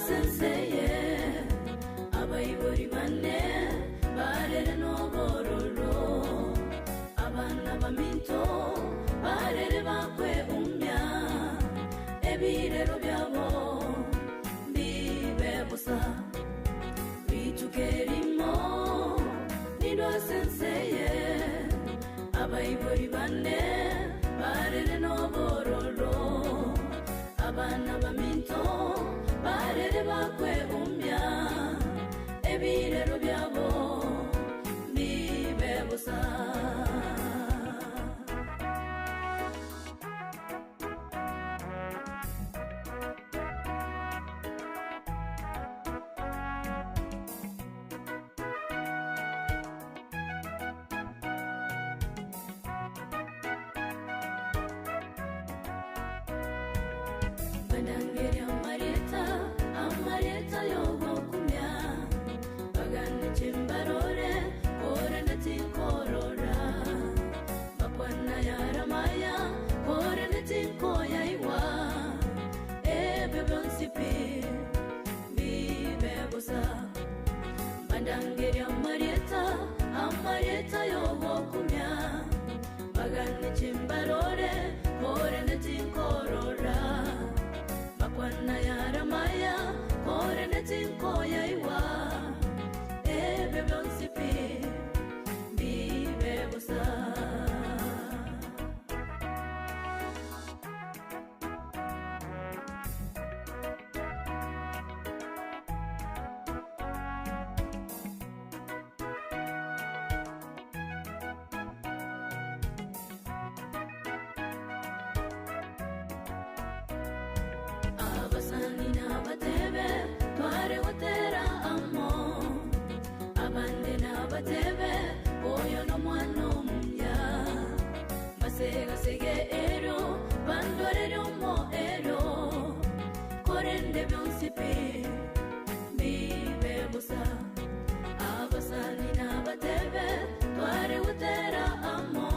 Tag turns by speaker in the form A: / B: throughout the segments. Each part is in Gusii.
A: Nindwase enseye, abaibori bane barere n'obororo, abana baminto barere bakweumia, ebirero byabo mbibe busa. Rituko erimo nindwase enseye, abaibori bane barere n'obororo, abana baminto barere bakweumia, ebirero byabo mbibe busa. Bandangeria Marieta, Amarieta yogokumya, bagane chimbarore, korende tinkorora, bakwana yaramaya, korende tinkoyaiwa, ebyo byonsi pi, bibe busa. Bandangeria Marieta, Amarieta yogokumya, bagane chimbarore, korende tinkorora, bakwana yaramaya, korende tinkoyaiwa, ebyo byonsi pi, bibe busa. Abasani n'abatebe tware gutera amo, abande n'abatebe oyo n'omwana omuya, basegasege ero bandorere omo ero, korende byonsi pi bibe busa. Abasani n'abatebe tware gutera amo,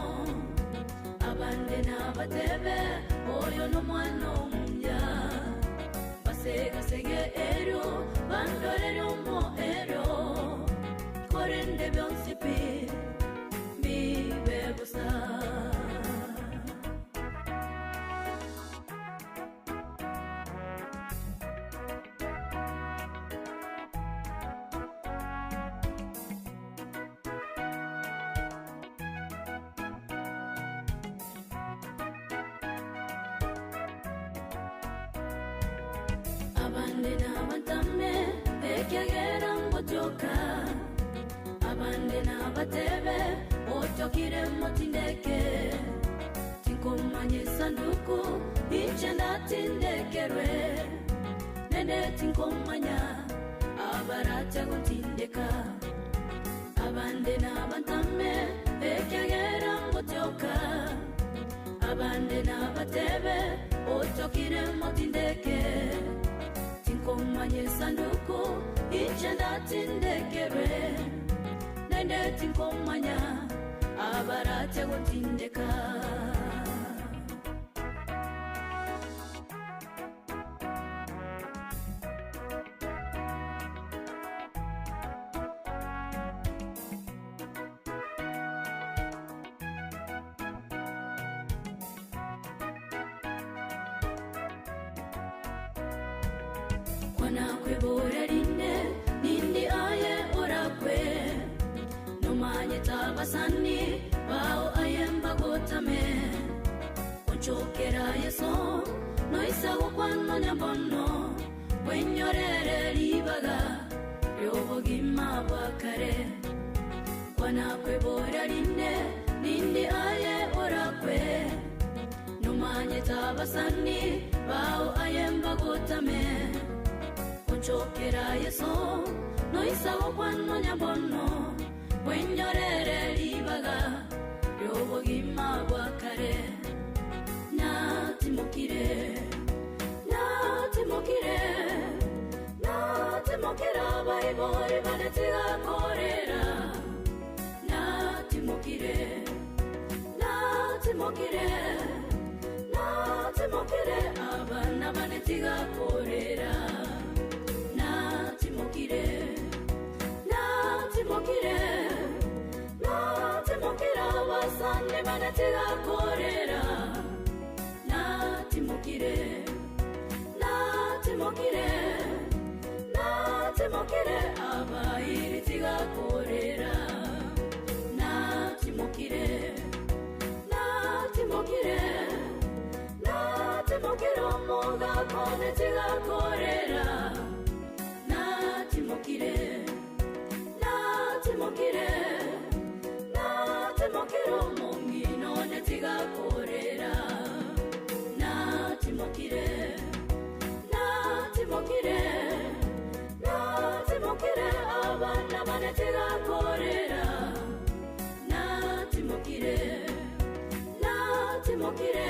A: abande n'abatebe oyo n'omwana omuya, basegasege ero bandorere omo ero, korende byonsi pi bibe busa. Abande n'abatame ekyagera ngotyoka, abande n'abatebe otyokire motindeke, tinkomanya esanduku inche ndatindekerwe, nende tinkomanya abaratya gontindeka. Abande n'abatame ekyagera ngotyoka, abande n'abatebe otyokire motindeke, tinkomanya esanduku inche ndatindekerwe, nende tinkomanya abaratya gontindeka. Kwanakwebora rinde nindi aye orakwe, nomanye tabasani bao ayemba gotame, onchokera Yeso noisa gokwananya bono, bwenyorere ribaga ry'obogima bwa kare. Kwanakwebora rinde nindi aye orakwe, nomanye tabasani bao ayemba gotame, onchokera Yeso noisa gokwananya bono, bwenyorere ribaga ry'obogima bwa kare. Natimokire, natimokire, natimokire abaibori bane tigakorera. Natimokire, natimokire, natimokire abana bane tigakorera. tigakorera natimokire natimokire natimokire abairi tigakorera natimokire natimokire natimokire omogakone tigakorera natimokire natimokire natimokire omong'ino netigakorera natimokire natimokire natimokire abana banetigakorera natimokire natimokire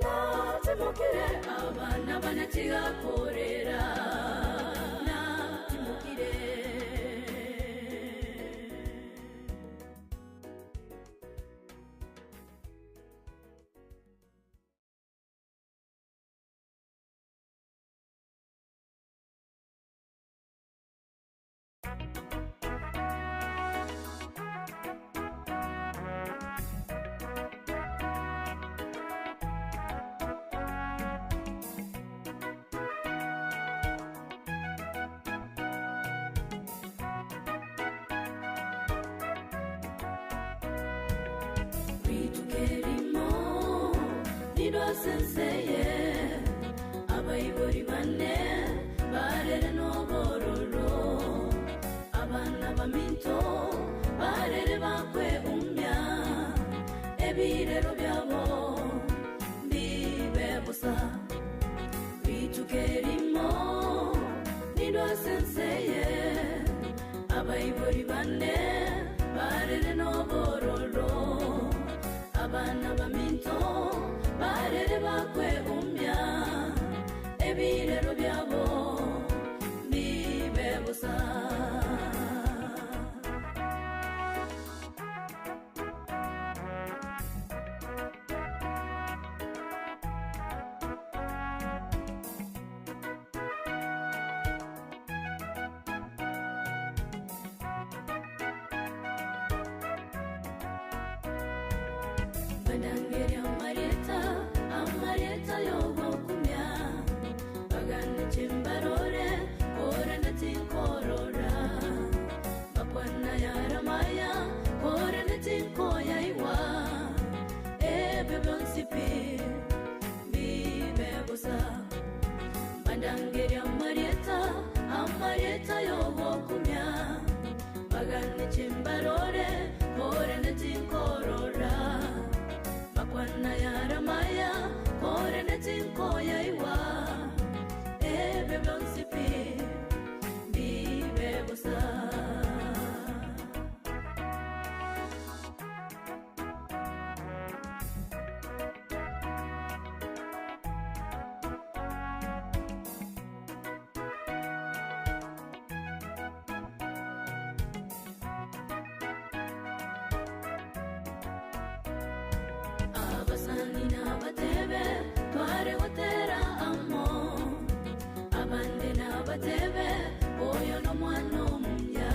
A: natimokire abana banetigakorera natimokire. Ritukerimo nidwasenseye abayibori bane barere n'obororo abana baminto barere bakwe umya ebirero byabo mbibe busa ritukerimo nidwasenseye abayibori bane barere n'obororo abana baminto barere bakwe umya ebirero byabo mbibe busa. Bandangeria amareta amareta yogokumya bagana chimbarore korana tinkorora bakwana yaramaya korana tinkoyaiwa ebyo byonsipi bibe busa. Bandangeria amareta amareta yogokumya bagana chimbarore korana tinkorora bakwana yaramaya korana tinkoyaiwa ebyo byonsipi bibe busa. Abasani n'abatebe tware gutera amo abandi n'abatebe oyo n'omwana omunya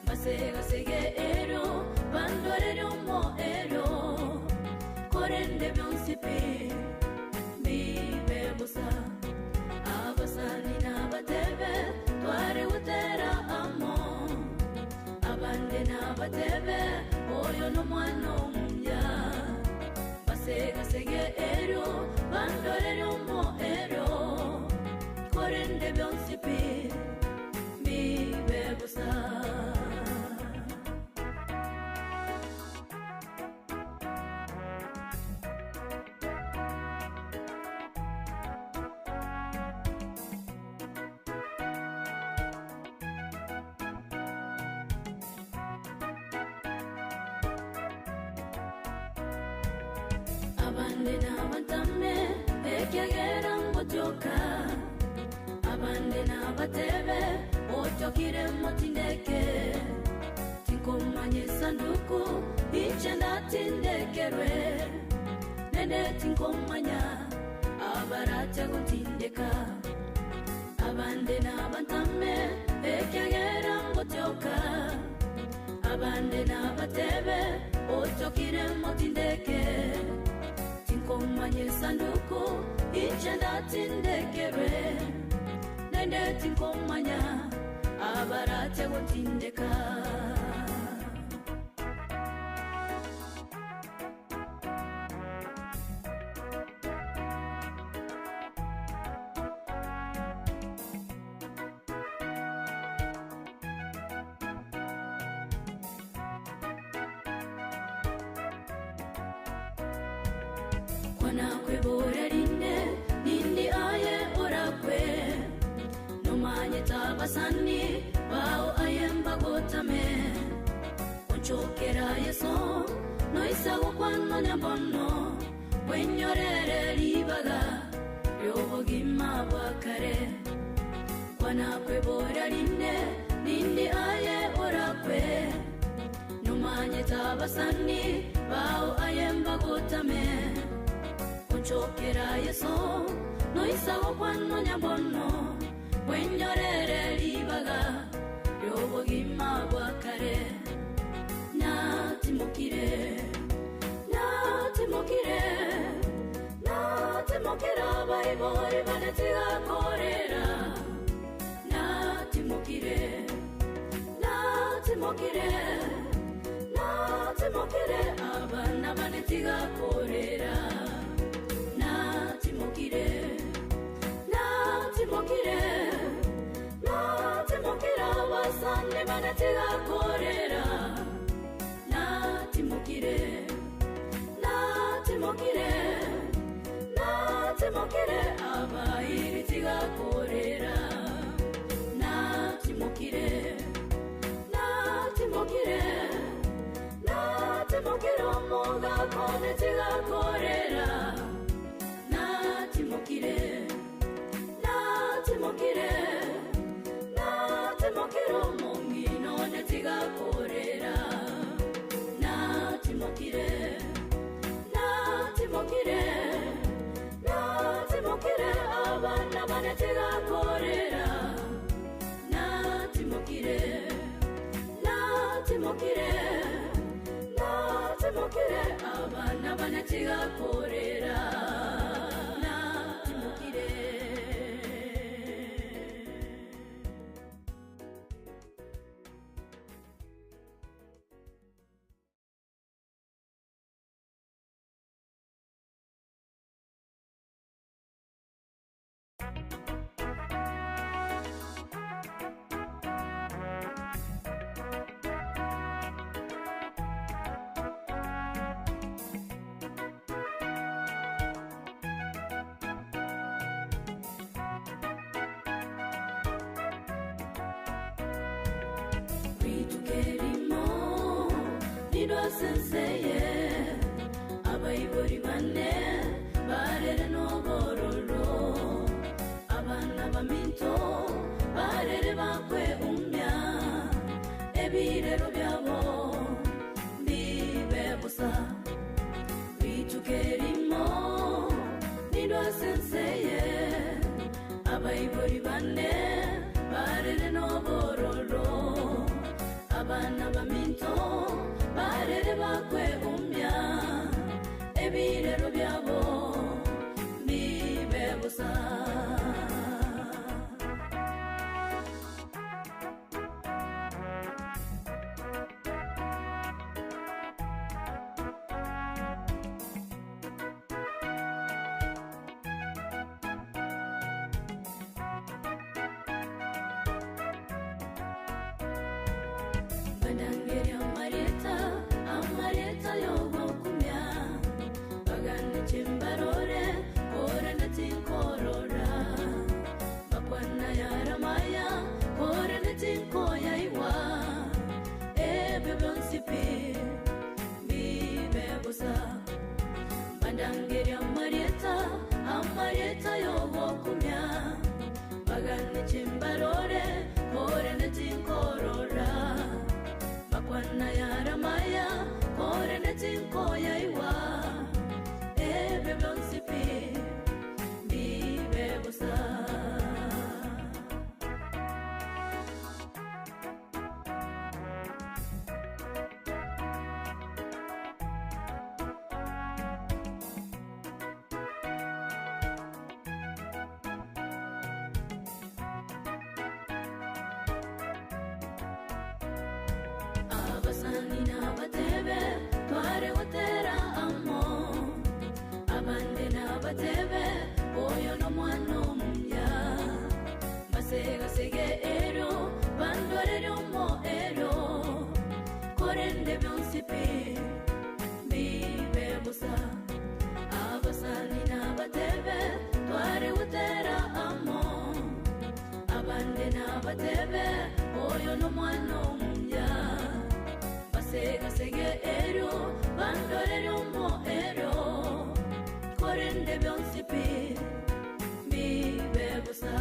A: basegasege ero bandorere omo ero korende byonsipi bibe busa. Abasani n'abatebe tware gutera amo abandi n'abatebe oyo n'omwana omunya basegasege ero bandorere omo ero korende byonsipi bibe busa. Abande n'abatame ekyagera ngotyoka abande n'abatebe otyokire motindeke tinkomanya esanduku inche ndatindekerwe nende tinkomanya abaratya gontindeka abande n'abatame ekyagera ngotyoka Abande nabatebe otokire motindeke tinkomanya esanduku inche ndatindekerwe naende tinkomanya abarate gotindeka. Kwana kwebora rinde nindi aye orakwe nomanye tabasani bao aye mbagotame onchokera Yeso noisago kwanonya bono bwenyorere ribaga ry'obogima bwa kare. Kwana kwebora rinde nindi aye orakwe nomanye tabasani bao aye mbagotame onchokera Yeso noisago kwanonya bono bwenyorere ribaga ry'obogima bwa kare. Natimokire natimokire natimokira abaibori banetigakorera natimokire natimokire natimokire abana banetigakorera natimokire natimokire natimokira abasani banetigakorera natimokire natimokire natimokire abairi tigakorera natimokire natimokire natimokire omogakone tigakorera natimokire natimokire natimokire omong'ino netigakorera natimokire natimokire natimokire abana banetigakorera natimokire natimokire natimokire abana banetigakorera natimokire. Ritukerimo nidwasenseye abaibori bane barere n'obororo abana baminto barere bakwe umya ebirero byabo bibe busa. Ritukerimo nidwasenseye abaibori bane barere n'obororo abana baminto barere bakwe umya ebirero byabo bibe busa. Bandangeria Marieta, Amarieta yogokumya bagane chimbarore kora netinkorora bakwana yaramaya kora netinkoya iwa ebyo byonsipi bibe busa. Bandangeria Marieta, Amarieta yogokumya bagane chimbarore kora netinkorora bakwana yaramaya kora netinkoya iwa ebyo byonsipi bibe busa. Abasani nabatebe tware gotera amo, abande nabatebe oyo nomwana omuya. Mbasegasege erio bandorere omoerio, korende bionsi pi mbibe bosa. Abasani nabatebe tware gotera amo, abande nabatebe oyo nomwana omuya. Basegasege erio bandorere omoerio, korende bionsi pi mbibe bosa.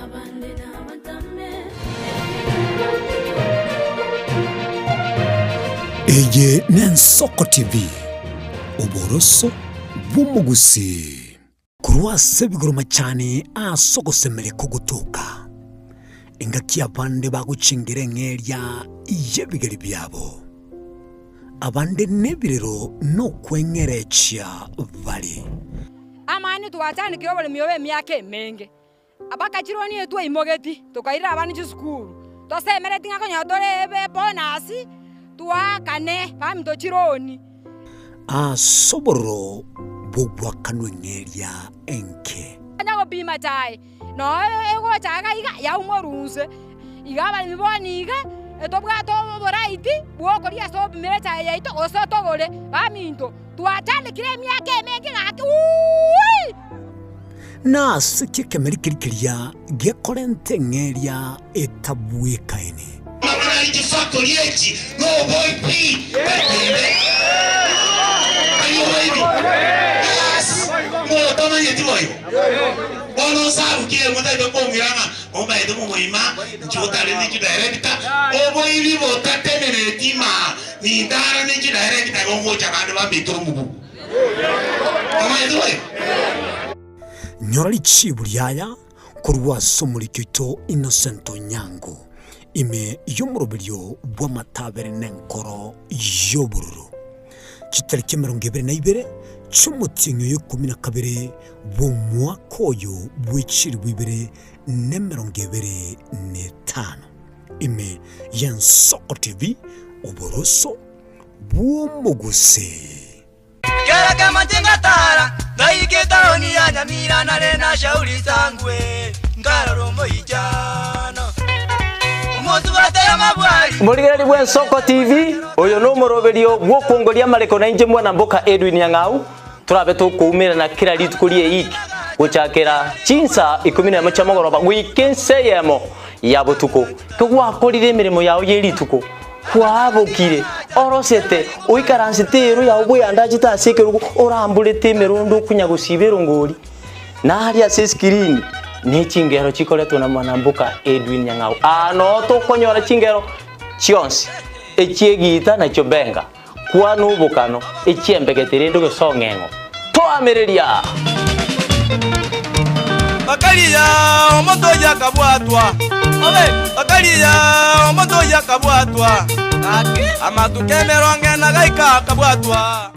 A: Abande nabatame.
B: Eye n'Ensoko TV, oboroso bw'omogusii. Korwa ase ebigoro machani ase ogosemeria kogotoka, engaki abande bagochengera eng'eria y'ebigeri biabo, abande nebirero nokweng'erechia bare.
C: Amani twachandekire oboremi obo emiaka emenge, Abakachirwa nigo twaimogeti, tokairera abana chisukuru, tosemereti ng'a konya tore ebonus twaakane baminto chironi.
B: Ase obororo bw'ogoakanwa eng'eria enke.
C: Onya gopima chae, noyo egocha iga iga yaumwa orunse. Iga abaremi bono iga, etobwate oboraiti bw'okoria ase opimire echae yaito gose togore. Baminto, twachandekire emiaka emenge gaki wuuii!
B: Nase ki ekemeri keria keria gekorenta eng'eria etabwekaini?
D: Amang'ana aria chifactory echi noboibi bw'ekeene. Tari oboibi? Yes! Motamanyeti boigo? Bono osabukie ere motaete kong'ira ng'a omanyete momoima inche otare ne chidirector, oboibi botatenereti imaa nintara ne chidirector igo ngocha naende bambekere omogugu. Omanyete boigo?
B: Nyora richibu riaya korwa ase omoriki oito Innocent Onyango, ime y'omoroberio bw'amatabere n'enkoro y'obororo. Chitariki 22 chi'omotienyi oyo 12 bw'omwaka oyo bwe chilifu ibere na 25, ime y'Ensoko TV, oboroso bw'omogusii.
E: Kera kemache ngatara, ngaika etaoni ya Nyamira nare na Shauri Sangwe, nkarora omoichano. Omosubati amabwari.
F: Morigereria bw'Ensoko TV, oyo nomoroberio bw'okwongoria amareko na inche mwana mboka Edwin Nyang'au, torabe tokoumerana kera rituko ri'eiki gochakera chinsa ikomi nemo chia mogoroba goika ensa eyemo ya botuko. Kegwakorire emeremo yao ye rituko, Kwabokire, orosete, oikaransete eero yao bweyandachete ase ekerogo, oramborete emerondo okonya gosiba erongori. Na aria ase esikirini ne chingero chikoretwa na mwanamboka Edwin Nyang'au. Aa noo tokonyora chingero chionsi, echi'egiita na chiobenga, kwana obokano, echi'embegete rende ogesong'eng'o. Toamereria!
E: Bakaria omonto oyio akabwatwa, bakaria omonto oyio akabwatwa, amatuko emerongo ena gaika akabwatwa.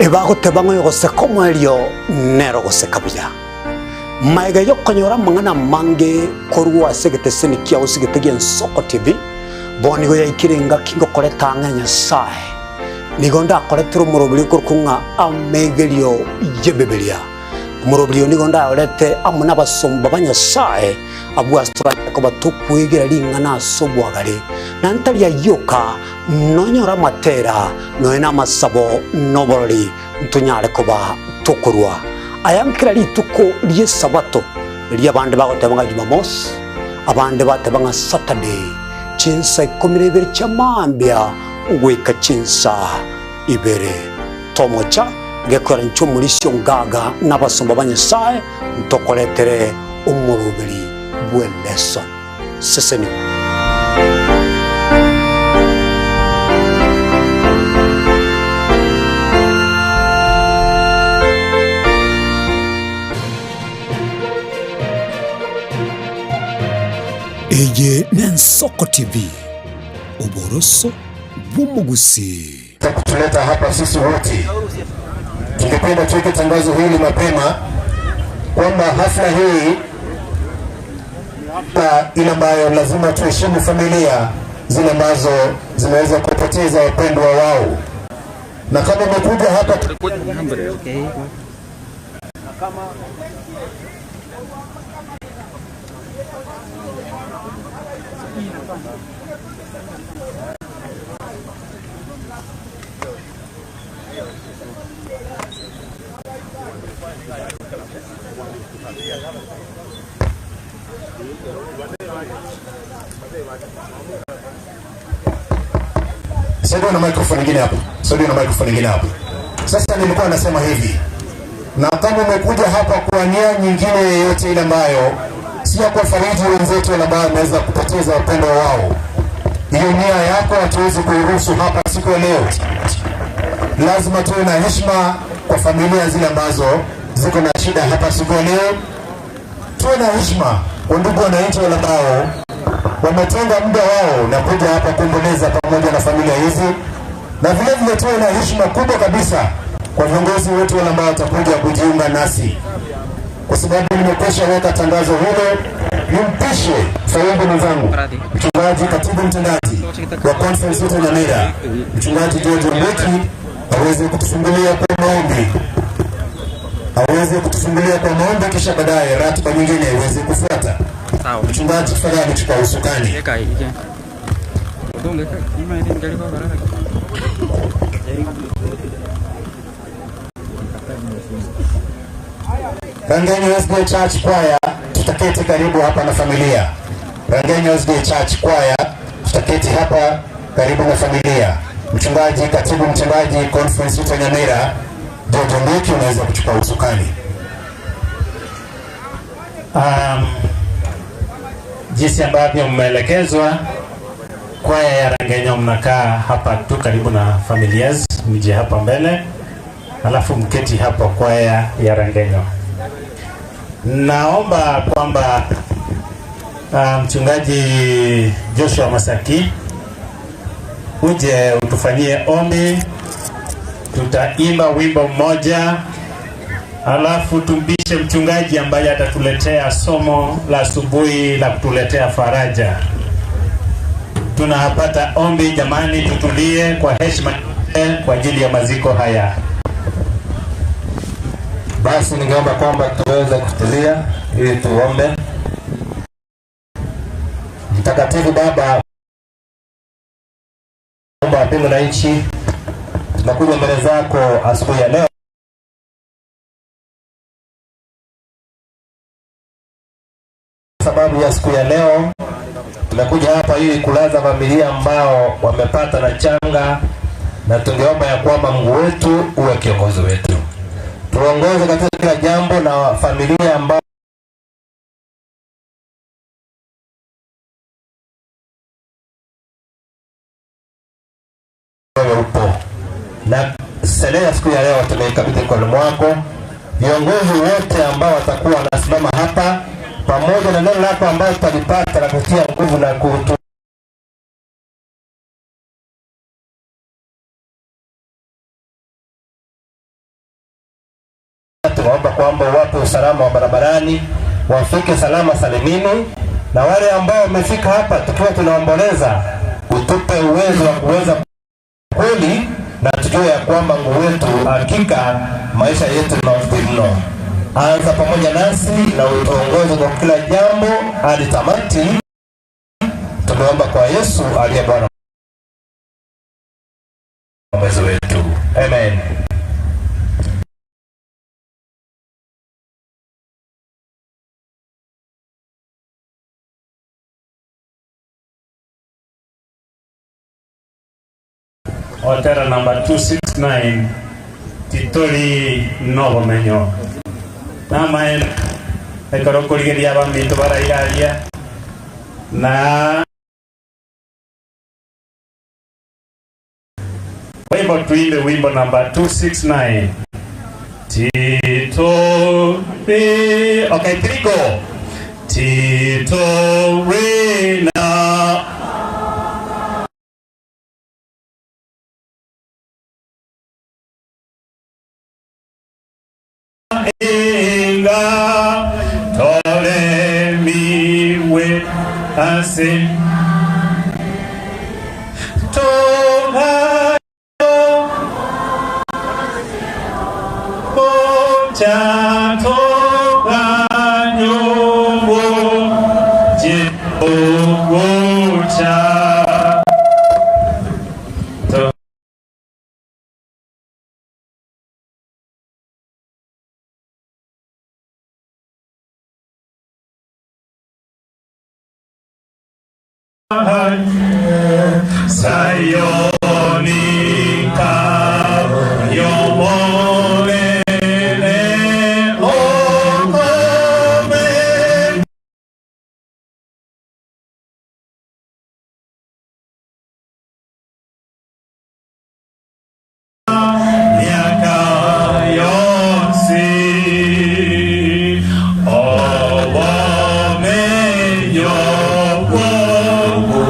B: Ebagoteba ng'a oyogoseka omoerio nere ogoseka buya. Magega y'okonyora amang'ana amange korwa ase egeteseni kiao ase egete gi'Ensoko TV, bono nigo yaikire engaki ngokoreta ang'e Nyasae. Nigo ndakoretere omoroberio okorokwa ng'a amegerio y'Ebibilia. Omoroberio oyo nigo ndayorete amo nabasomba ba Nyasae, abwo ase toranyare koba tokwegera ring'ana ase obwagare, na ntari ayio oka, nonyore amatera, nonya namasabo, na oborori, ntonyare koba tokorua aya nkera rituko ri'Esabato, erio abande bagoteba ng'a Jumamosi, abande bateba ng'a Saturday, chinsa ikomi na ibere chia mambia goika chinsa ibere. Tomocha gekoera inche omorisia ongaga na abasomba ba Nyasae ntokoretere omoroberi bw'eleson. Sesenigwa. Ensoko TV, oboroso bw'omogusii.
G: Kutuleta hapa sisi wote, tungependa tuweke tangazo hili mapema kwamba hafla hii ile ambayo lazima tuheshimu familia zile ambazo zimeweza kupoteza wapendwa wao, na kama umekuja hapa Saidia na microphone nyingine hapo. Saidia na microphone nyingine hapo. Sasa nilikuwa nasema hivi, na kama umekuja hapa kwa nia nyingine yoyote ile ambayo si ya kuwafariji wenzetu wale ambao wameweza kupoteza wapendwa wao, hiyo nia yako hatuwezi kuiruhusu hapa siku ya leo. Lazima tuwe na heshima kwa familia zile ambazo ziko na shida hapa siku ya leo. Tuwe na heshima kwa ndugu wananchi wale ambao wametenga muda wao na kuja hapa kuomboleza pamoja na familia hizi, na vile vile tuwe na heshima kubwa kabisa kwa viongozi wetu wale ambao watakuja kujiunga nasi, kwa sababu nimekwisha weka tangazo hilo. Nimpishe Fayumbi mwenzangu, mchungaji katibu mtendaji wa conference yetu Nyamira, mchungaji George Mbeki aweze kutufungulia kwa maombi, aweze kutufungulia kwa maombi, kisha baadaye ratiba nyingine iweze kufuata. Mchungaji, tafadhali chukua usukani. Rangenyo SDA Church Choir tutaketi karibu hapa na familia. Rangenyo SDA Church Choir tutaketi hapa karibu na familia. Mchungaji, katibu mtendaji conference yetu ya Nyamira, George Mbeki, unaweza kuchukua usukani.
H: Jinsi ambavyo mmeelekezwa, kwaya ya Rangenyo mnakaa hapa tu karibu na familias, mje hapa mbele, alafu mketi hapo, kwaya ya Rangenyo. Naomba kwamba mchungaji Joshua Masaki uje utufanyie ombi. Tutaimba wimbo mmoja, alafu tumbishe mchungaji ambaye atatuletea somo la asubuhi la kutuletea faraja. Tunapata ombi jamani, tutulie kwa heshima kwa ajili ya maziko haya.
G: Basi ningeomba kwamba tuweze kutulia ili tuombe. Mtakatifu Baba, Muumba wa mbingu na nchi, tunakuja mbele zako asubuhi ya leo sababu ya siku ya leo. Tumekuja hapa ili kulaza familia ambao wamepata na changa, na tungeomba ya kwamba Mungu wetu uwe kiongozi wetu, tuongoze katika kila jambo, na familia ambao wewe upo. Na selea siku ya leo tumeikabidhi mkononi mwako, viongozi wote ambao watakuwa wanasimama hapa, pamoja na neno lako ambalo tutalipata la kutia nguvu na kutu tunaomba kwamba uwape usalama wa barabarani, wafike salama salimini, na wale ambao wamefika hapa tukiwa tunaomboleza, utupe uwezo wa kuweza kweli, na tujue ya kwamba Mungu wetu, hakika maisha yetu ni mafupi mno. Anza pamoja nasi na utuongoze kwa kila jambo hadi tamati. Tumeomba kwa Yesu aliye Bwana mwokozi wetu, amen.
H: Otera namba 269 Titori Nobomenyo. Namaene ekero okorigereria abaminto barairaria na kwa hivyo tuimbe wimbo namba 269 Titori. Okay, three go. Titori na.
I: Enga toremiwe ase togayo gocha togayo goche gocha. Sayoni ka y'Omonene okome. Miaka yonsi obomenyo bw'obo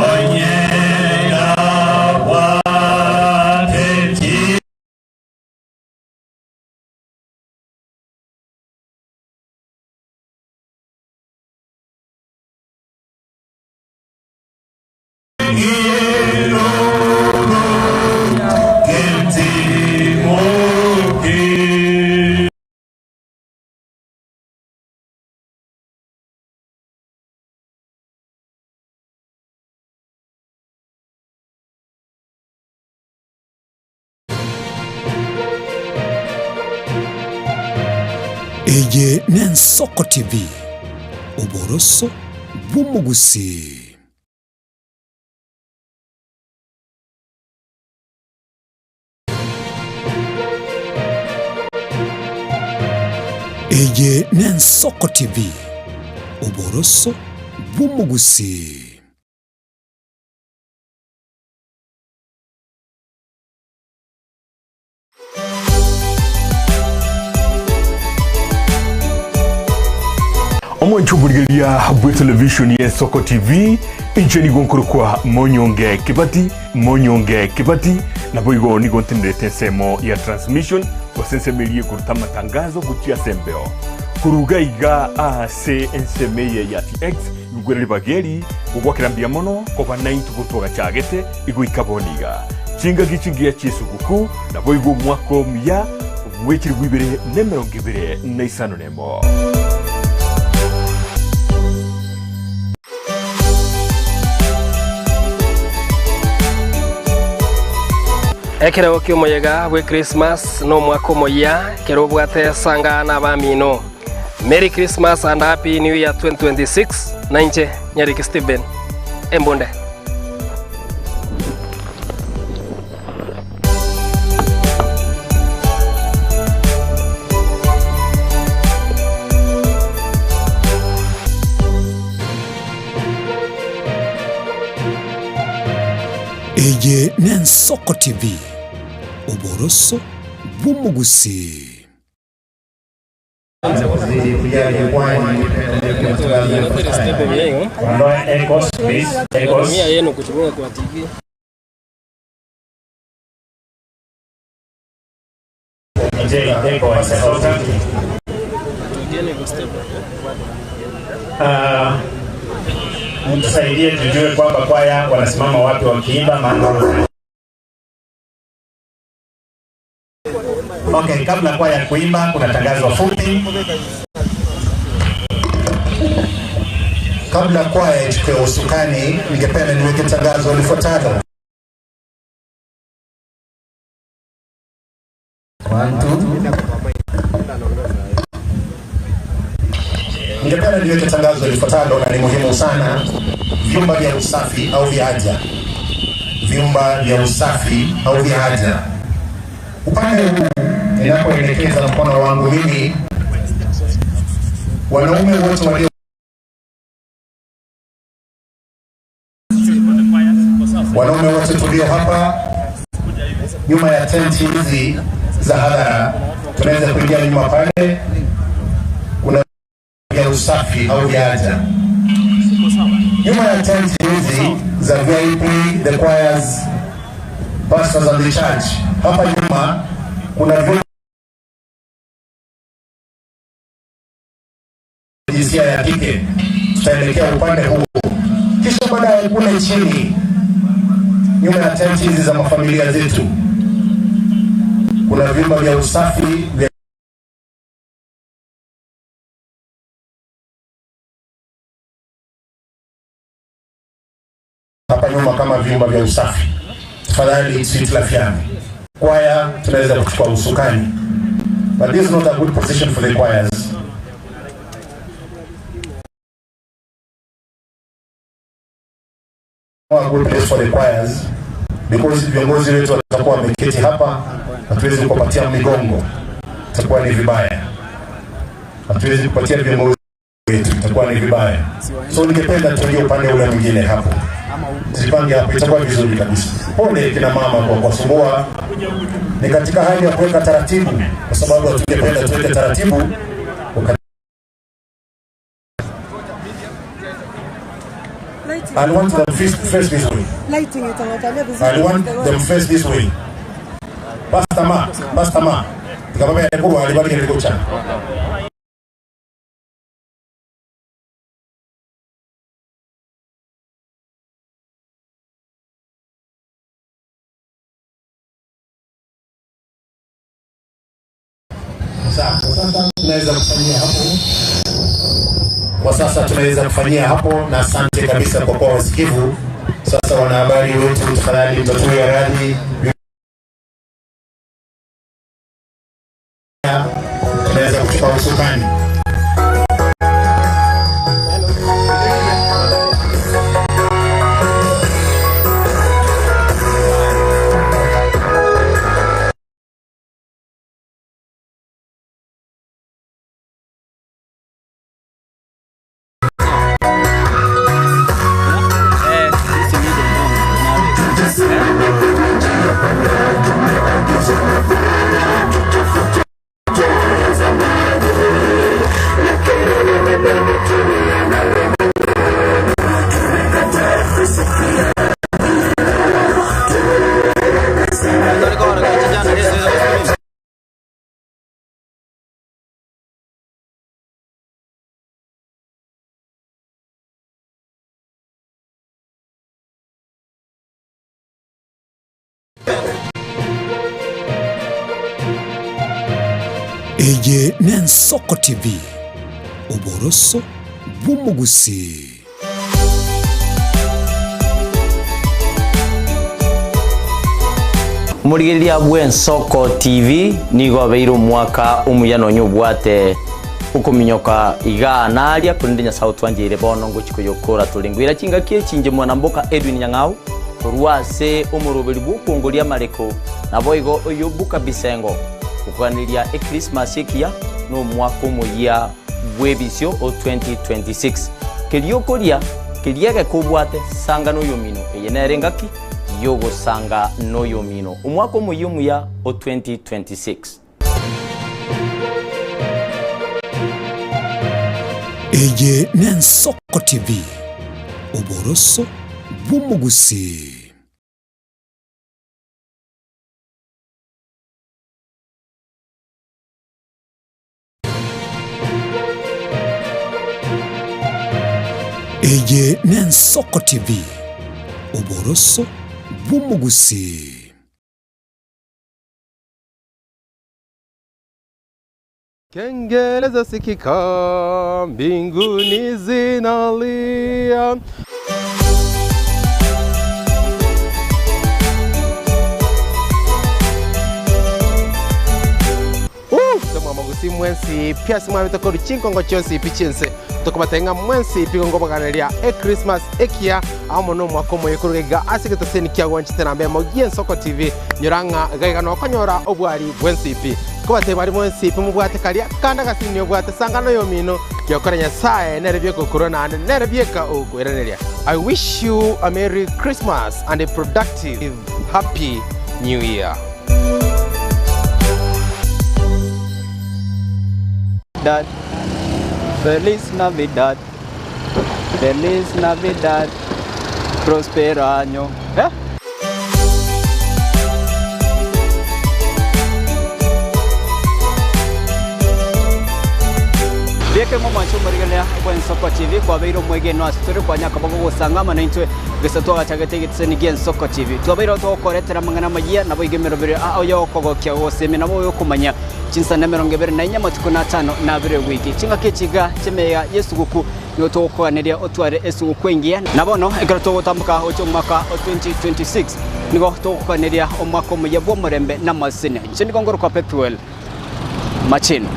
I: onye nabwateti.
B: Eye n'Ensoko TV, oboroso bw'omogusii. Eye n'Ensoko TV, oboroso bw'omogusii.
J: Omwancho omorigereria bwe television ye Soko TV, inche nigo nkorokwa Monyonge Kibati, Monyonge Kibati, naboigo nigo ntenerete ensemo ya transmission gose ensemo eria ekoruta amatangazo gochia ase embeo. Koruga iga ase ensemo eye ya TX, igwera ribaga eri gogwakera mbuya mono koba naintwe gotwagachagete igoika bono iga. Chingaki chingiya chi'esuguku, naboigo omwaka omuya bwe chilifu ibere na emerongo ebere na isano nemo.
K: Ekerogo ki'omoyega bwe Christmas nomwaka omoyia kero obwate esanga na abamino. Merry Christmas and Happy New Year 2026 nainche Nyariki Stephen Embunde.
B: Eye n'Ensoko TV, oboroso bw'omogusii.
H: Mtusaidie tujue kwamba kwaya wanasimama wapi wakiimba maana Okay, kabla kwaya kuimba kuna tangazo fupi.
G: Kabla kwaya ichukue usukani, ningependa niweke tangazo lifuatalo. One, two. Ningependa niweke tangazo lifuatalo na ni muhimu sana. Vyumba vya usafi au vya haja, vyumba vya usafi au vya haja. Upande huu ninapoelekeza mkono wangu mimi, wanaume wote walio wanaume wote tulio hapa nyuma ya tenti hizi za hadhara, tunaweza kuingia nyuma pale, kuna vya usafi au vya haja. Nyuma ya tent hizi za VIP, the choirs, pastors and the church, hapa nyuma kuna vyumba jinsia ya kike, tutaelekea upande huo, kisha baadaye kule chini nyuma ya tent hizi za mafamilia zetu kuna vyumba vya usafi vya hapa nyuma kama vyumba vya usafi. Tafadhali tusihitilafiane. Kwaya tunaweza kuchukua usukani, but this is not a good position for the choirs. Not a good place for the choirs because viongozi wetu watakuwa wameketi hapa, hatuwezi kuwapatia migongo, itakuwa ni vibaya. Hatuwezi kupatia viongozi wetu, itakuwa ni vibaya. So ningependa tuingie upande ule mwingine hapo, tujipange hapo, itakuwa vizuri kabisa. Pole kina mama kwa kuwasumbua, ni katika hali ya kuweka taratibu, kwa sababu hatungependa tuweke taratibu wakati I want them face, face this way.
L: Lighting itawakalia vizuri.
G: I want them face this way. Pastor Ma, Pastor Ma. Tikababa ya kuwa alibaki nilikucha. Sawa, kwa sasa tunaweza kufanyia hapo. Kwa sasa tunaweza kufanyia hapo, na asante kabisa kwa kuwa wasikivu. Sasa wanahabari wetu, tafadhali mtatuia radhi, tunaweza kuchukua usukani.
B: Eye n'Ensoko TV, oboroso bw'omogusii.
F: Omorigereria bw'Ensoko TV nigo obeire omwaka omuya nonya obwate okominyoka igaa naria korende Nyasae otwancheire bono ngochia koyokora tore. Ngoira chingaki echi inche mwanamboka Edwin Nyang'au korwa ase omoroberi bw'okwongoria amareko naboigo oyo Buka Bisengo gokoganeria Ekrismasi ekiya na omwaka omoyia bw'ebisio o 2026. Keria okoria keria egeka obwate sanga noyomino eye nere engaki y'ogosanga noyomino. Omwaka omoyia omuya o 2026.
B: Eye n'Ensoko TV, oboroso bw'omogusii. Eye n'Ensoko TV, oboroso bw'omogusii.
M: Kengele zasikika mbinguni zinalia.
N: Tomwamagusi mwensi pi ase mwabete korwa chinkongo chionsi pi chiense tokobatebia ng'a mwensi pi ngobaganiria echristmas ekiya amo nomwaka omoya korwa iga ase egetoseni kia gwanchete namba emo gi'ensoko TV nyora ng'a iga iga nokonyora obwari bwensi pi kobatebia baria mwensi pi mobwate karia kande agasini obwate sangano yomino giokora Nyasaye nere bieka okorwa naende nere bieka okoiraneria I wish you a merry Christmas and a productive happy new year.
O: Dad. Feliz Navidad.
L: Feliz Navidad, Prospero año. Eh? Bieke ng'omwancha omorigereria bw'Ensoko TV kwabeire omwegenwa ase tore kwanya koba gogosanga amo naintwe gese twagachagete egetiseni gi'Ensoko TV. Twabeire togokoretera amang'ana amayia naboigo emeroberio aa oyokogokia gogosemia nabo oyokomanya Chinsana 24 amatuko na atano na abere ewiki. Chingaki echi iga chi'emeyega y'esuguku nigo togokoganeria otware esuguku engiya. Na bono ekero togotamboka gochia omwaka o 2026 nigo togokoganeria omwaka omuya bw'omorembe na amasesenia. Inche nigo ngorokwa Pethuel Machino.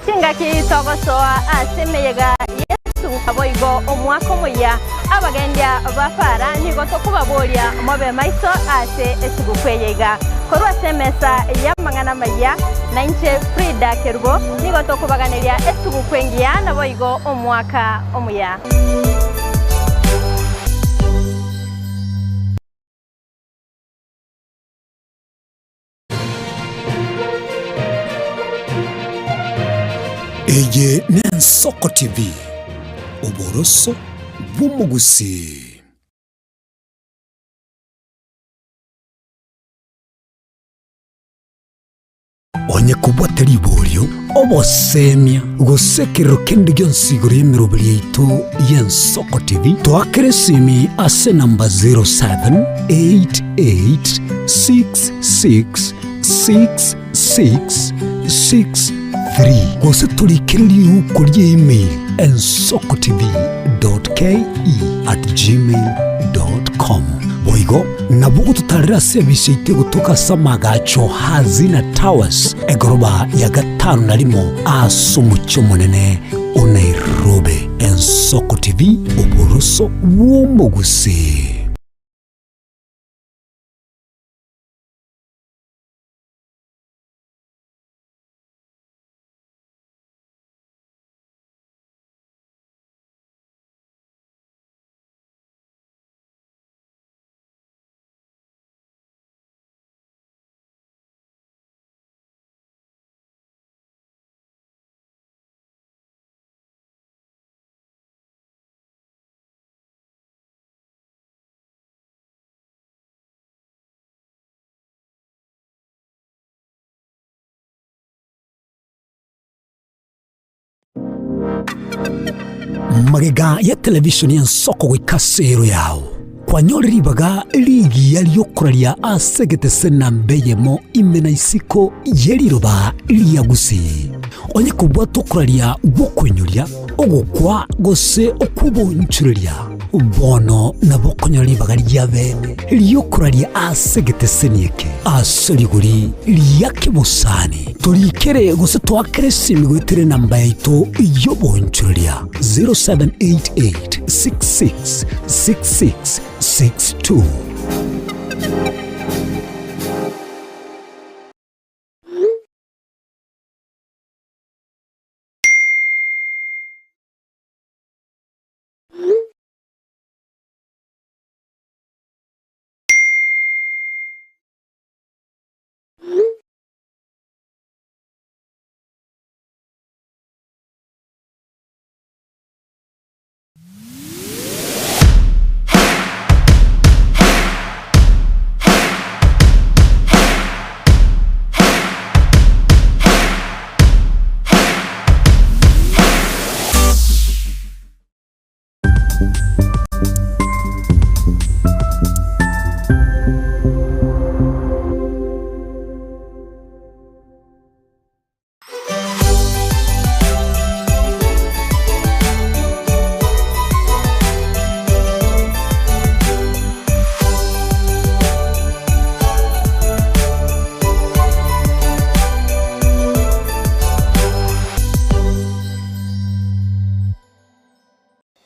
O: Chingaki togosoa ase emeyega y'esuguku naboigo omwaka omoyia, abagendia ba para nigo tokobaboria mobe maiso ase esuguku eye iga. Korwa ase emesa y'amang'ana amayia, nainche Frida Kerubo nigo tokobaganeria esuguku engiya naboigo omwaka omuya.
B: Eye n'Ensoko TV, oboroso bw'omogusii. Onye kobwate riborio, obosemia, gose ekerero kende gionsi igoro y'emeroberi yaito y'Ensoko TV, toakere esimi ase enamba 0788666663 gose torikere riuko ria email ensokotv.ke@gmail.com. Boigo Nabo gototarera ase ebise yaito egotoka ase amagacho Hazina Towers, egoroba ya gatano na rimo ase omochie omonene o Nairobi. Ensoko TV, oboroso bw'omogusii. Magega ya televishoni y'ensoko goika ase ero yao, kwanyore ribaga rigiya ri'okoraria ase egetese namba eyemo ime na isiko ye riroba ria Gusii. Onye kobwata okoraria gw'okoinyoria, ogokwa gose okw'obonchoreria, Bono nabo okonyora ribaga ria bene ri'okoraria ase egeteseni eke ase rigori ria kebosani. Torikere gose toakere esimi goetera enamba yaito y'obonchoreria 0788 66 66 62.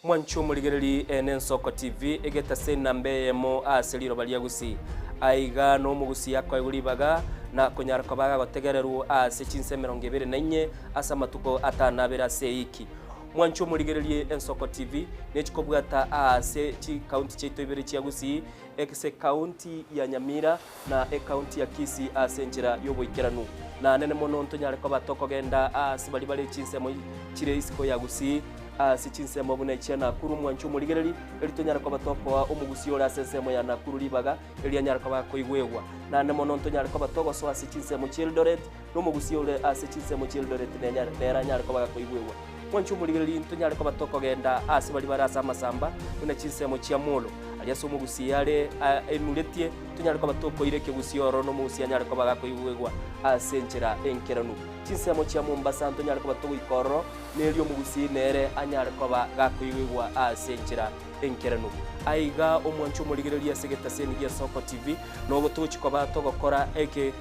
K: Mwanche omorigereri ene Ensoko TV egetase enamba eyemo ase riroba ria Gusii. Aiga nomogusii akoegwa ribaga na konyara koba agotegererwa ase chinsa 24 ase amatuko atano abere ase eiki.
F: Mwanche omorigererie Ensoko TV nechikobwata aase chikaunti chiaito ibere chia Gusii, ase ekaunti ya Nyamira na ekaunti ya Kisii ase enchera y'oboikeranu. Na nene mono ntonyare koba tokogenda aase baria bare chinsemo chire isiko ya Gusii, ase chinsemo buna echia Nakuru. Mwanche omorigereri, eri tonyare koba tokoa omogusii ore ase ensemo ya Nakuru ribaga eri anyare koba akoigwegwa. Naende mono ntonyare koba togosoa ase chinsemo chi'Eldoret, na omogusii ore ase chinsemo chi'Eldoret nenyare nere anyare koba gakoigwegwa. Mwanche omorigereri, ntonyare koba tokogenda aase baria bare ase amasamba, buna chinsemo chia Molo, aria ase omogusii are enuretie, tonyare koba tokoira ekegusii ororo na omogusii anyare koba gakoigwegwa ase enchera enkeranu. Chinsemo chia Mombasa ntonyare koba togoika ororo, na erio omogusii nere anyare koba gakoigwegwa ase enchera enkeranu. Aiga omwanche omorigereria ase egetaseni gi'Esoko TV, nogo togochia koba togokora eke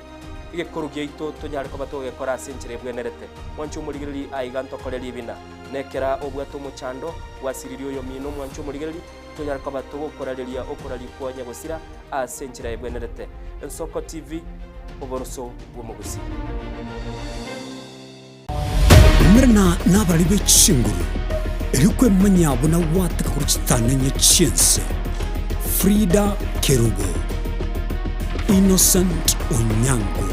F: egekoro giaito tonyare koba togegekora ase enchera ebwenerete. Mwanche omorigereria aiga ntokore ribina. Nekera obwate omochando, gwasiririe oyomino omwanche omorigereria, tonyare koba togokorareria okoraria kwa nyagosira ase enchera ebwenerete. Ensoko TV, oboroso bw'omogusii.
B: Umerana nabarari be chinguru, erio kwemanyia buna gwateka korwa chitanenye chi'ense. Frida Kerubo, Innocent Onyango,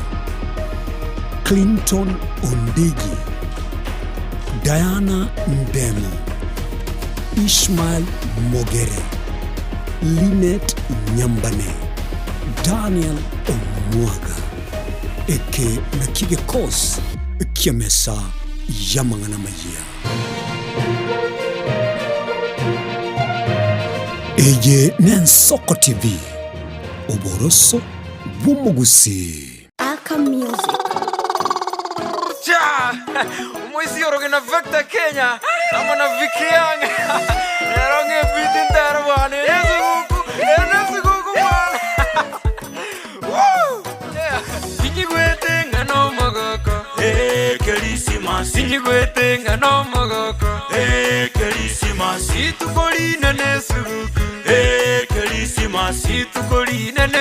B: Clinton Ondigi, Diana Ndemo, Ishmael Mogere, Linet Nyambane, Daniel Omwaga. Eke nakio gekosi ki'emesa y'amang'ana amayia. Eye n'Ensoko TV, oboroso bw'omogusii.
A: Aka Music.
E: Cha! Omoisia orogena Vector Kenya amo na Vicky Young. Ero ng'ebiti ntero bwana, ere esuguku, ere nesuguku bwana. Tinyigwete ng'a nomogoko Ekerisimasi Tinyigwete ng'a nomogoko Ekerisimasi Rituko rinene esuguku Ekerisimasi Rituko rinene.